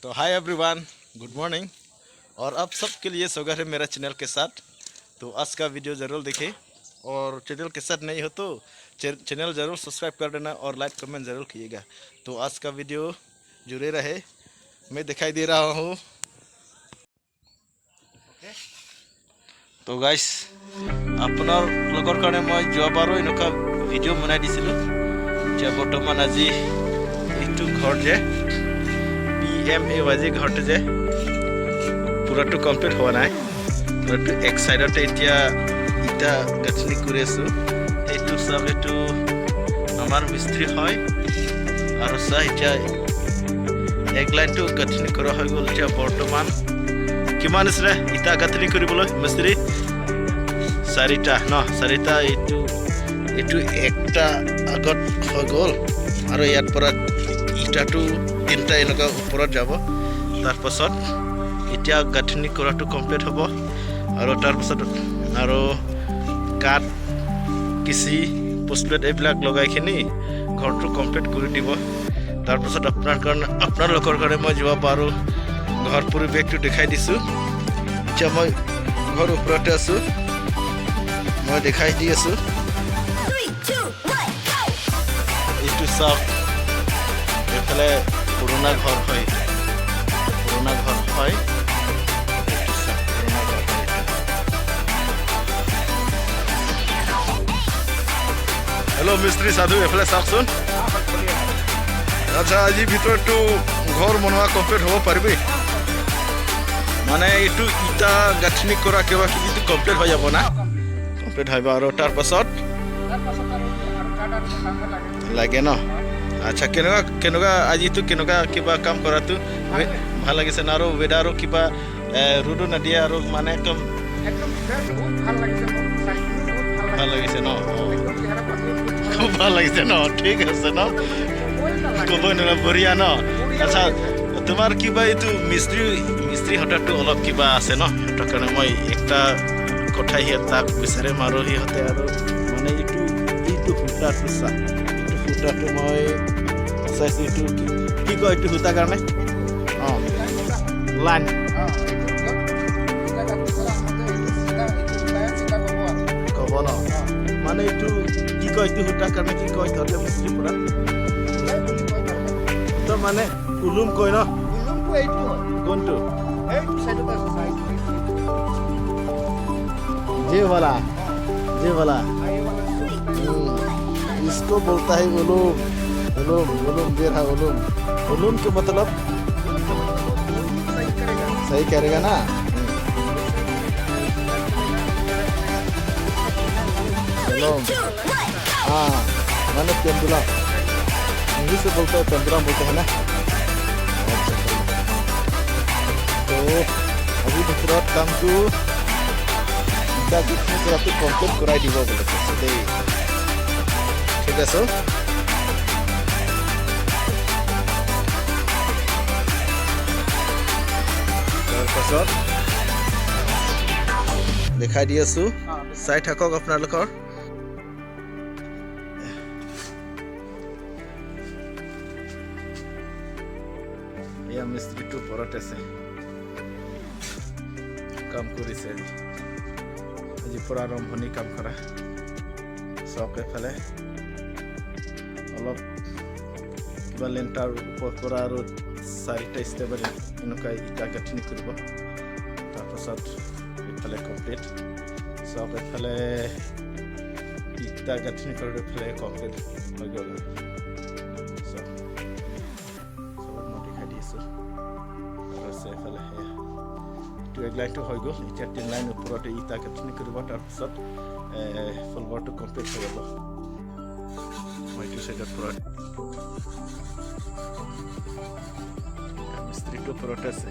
तो hi everyone, good morning और आप सबके लिए स्वागत है मेरा चैनल के साथ। तो आज का वीडियो ज़रूर देखें और चैनल के साथ नहीं हो तो चैनल ज़रूर सब्सक्राइब कर देना और लाइक कमेंट ज़रूर कीजिएगा। तो आज का वीडियो जुड़े रहे। मैं दिखाई दे रहा हूँ। তো গাইছ, আপোনালোকৰ কাৰণে মই যোৱাবাৰো এনেকুৱা ভিডিঅ' বনাই দিছিলোঁ। এতিয়া বৰ্তমান আজি এইটো ঘৰ যে পিএমএ ৱাই ঘৰটো যে পূৰাটো কমপ্লিট হোৱা নাই। পূৰাটো এক চাইডতে এতিয়া ইটা গাঁথনি কৰি আছোঁ। এইটো চাওক, এইটো আমাৰ মিস্ত্ৰী হয়। আৰু চাহ, এতিয়া এক লাইনটো গাঁথনি কৰা হৈ গ'ল। এতিয়া বৰ্তমান কিমান আছিলে ইটা গাঁথনি কৰিবলৈ মিস্ত্ৰী? চাৰিটা ন? চাৰিটা। এইটো একটা আগত হৈ গ'ল আৰু ইয়াৰ পৰা ইটাটো তিনিটা এনেকুৱা ওপৰত যাব। তাৰপাছত এতিয়া গাঁথনি কৰাটো কমপ্লিট হ'ব আৰু তাৰপাছত আৰু কাঠ কিচি পোষ্টপ্লেট এইবিলাক লগাইখিনি ঘৰটো কমপ্লিট কৰি দিব। তাৰপাছত আপোনাৰ কাৰণে, আপোনালোকৰ কাৰণে মই যোৱা পাৰোঁ ঘৰ পৰিৱেশটো দেখাই দিছোঁ। এতিয়া মই ঘৰ ওপৰতে আছোঁ, মই দেখাই দি আছোঁ। Three, two, one, go! এইটো চাওক, এইফালে পুৰণা ঘৰ হয়, পুৰণা ঘৰ হয়। এইটো চাওক, পুৰণা ঘৰ হয় এইটো। হেল্ল' মিস্ত্ৰী সাধু, এইফালে চাওকচোন। আচ্ছা, আজিৰ ভিতৰততো ঘৰ বনোৱা কমপ্লিট হ'ব পাৰিবি? মানে এইটো ইটা গাঁথনি কৰা কিবা কিবিটো কমপ্লিট হৈ যাব না? কমপ্লিট হ'ব আৰু তাৰপাছত লাগে ন? আচ্ছা, কেনেকুৱা কেনেকুৱা আজিতো কেনেকুৱা কিবা কাম কৰাটো ভাল লাগিছে না? আৰু ৱেডাৰো কিবা ৰ'দো নিদিয়ে আৰু মানে একদম একদম ফ্ৰেছ, বহুত ভাল লাগিছে মোক চাই কিনে, বহুত ভাল। ভাল লাগিছে ন? অঁ। একদম চেহেৰা পাতি বহুত ভাল। খুব ভাল লাগিছে ন? ঠিক আছে ন। ক'বই নালাগে। ক'বই নোৱাৰে, বঢ়িয়া ন? বঢ়িয়া আচ্ছা। লাগিছে। তোমাৰ কিবা এইটো মিস্ত্ৰী হঠাৎ অলপ কিবা আছে ন, সিহঁতৰ কাৰণে মই একটা কথা সিহঁত তাক বিচাৰিম আৰু সিহঁতে আৰু মানে এইটো সূতাটো চা, এইটো সূতাটো মই চাইছোঁ। এইটো কি কি কয় এইটো সূতাৰ কাৰণে? অঁ, লাইন। অঁ, এইটো য'ত চিধা কাটি কৰা আহোঁতে এইটো চিধা, এইটো চিধাই চিধা ক'ব আৰু। ক'ব ন? মানে এইটো কি কয়, এইটো সূতাৰ কাৰণে কি কয় তহঁতে মিস্ত্ৰীৰ পৰা? সূতাই বুলি কয় তাৰমানে। তো মানে উলুম কয় ন? উলুমটো এইটো হয়। কোনটো? এইটো চাইডত আছে, চাইড এইটো। जे वाला, जे वाला। এই वाला। इसको बोलता है उलूम, उलूम, उलूम दे रहा। उलूम, उलूम के मतलब? सही करेगा। सही करेगा ना? उलूम। Two, one, go! हाँ, मैंने पेंदुला, इंग्लिश से बोलते हैं, पेंदुला बोलते हैं ना। अच्छा, তো আজিৰ ভিতৰত কামটো ইটা গুঠনি কৰাটো কমপ্লিট কৰাই দিব বুলি কৈছে দেই। ঠিক আছে। তাৰপাছত দেখাই দি আছোঁ, চাই থাকক আপোনালোকৰ। এয়া মিস্ত্ৰীটো ওপৰত আছে, কাম কৰিছে আজি। আজি পৰা আৰম্ভণি কাম কৰা। চাওক, এইফালে অলপ কিবা লেণ্টাৰ ওপৰ পৰা আৰু চাৰিটা ষ্টেপ এনেকুৱা ইটা গাঁথনি কৰিব। তাৰপাছত এইফালে কমপ্লিট। চাওক, এইফালে ইটা গাঁথনি কৰি এইফালে কমপ্লিট হৈ গ'ল। চাওক, চবত মই দেখাই দি আছোঁ। আৰু আছে এইফালে, সেয়া এইটো এক লাইনটো হৈ গ'ল। এতিয়া তিনি লাইন ওপৰতে ইটা গাঁথনি কৰিব, তাৰপিছত ফ্ল'ৰটো কমপ্লিট হৈ যাব। মই এইটো চাইডত পৰা মিস্ত্ৰীটো ওপৰতে আছে।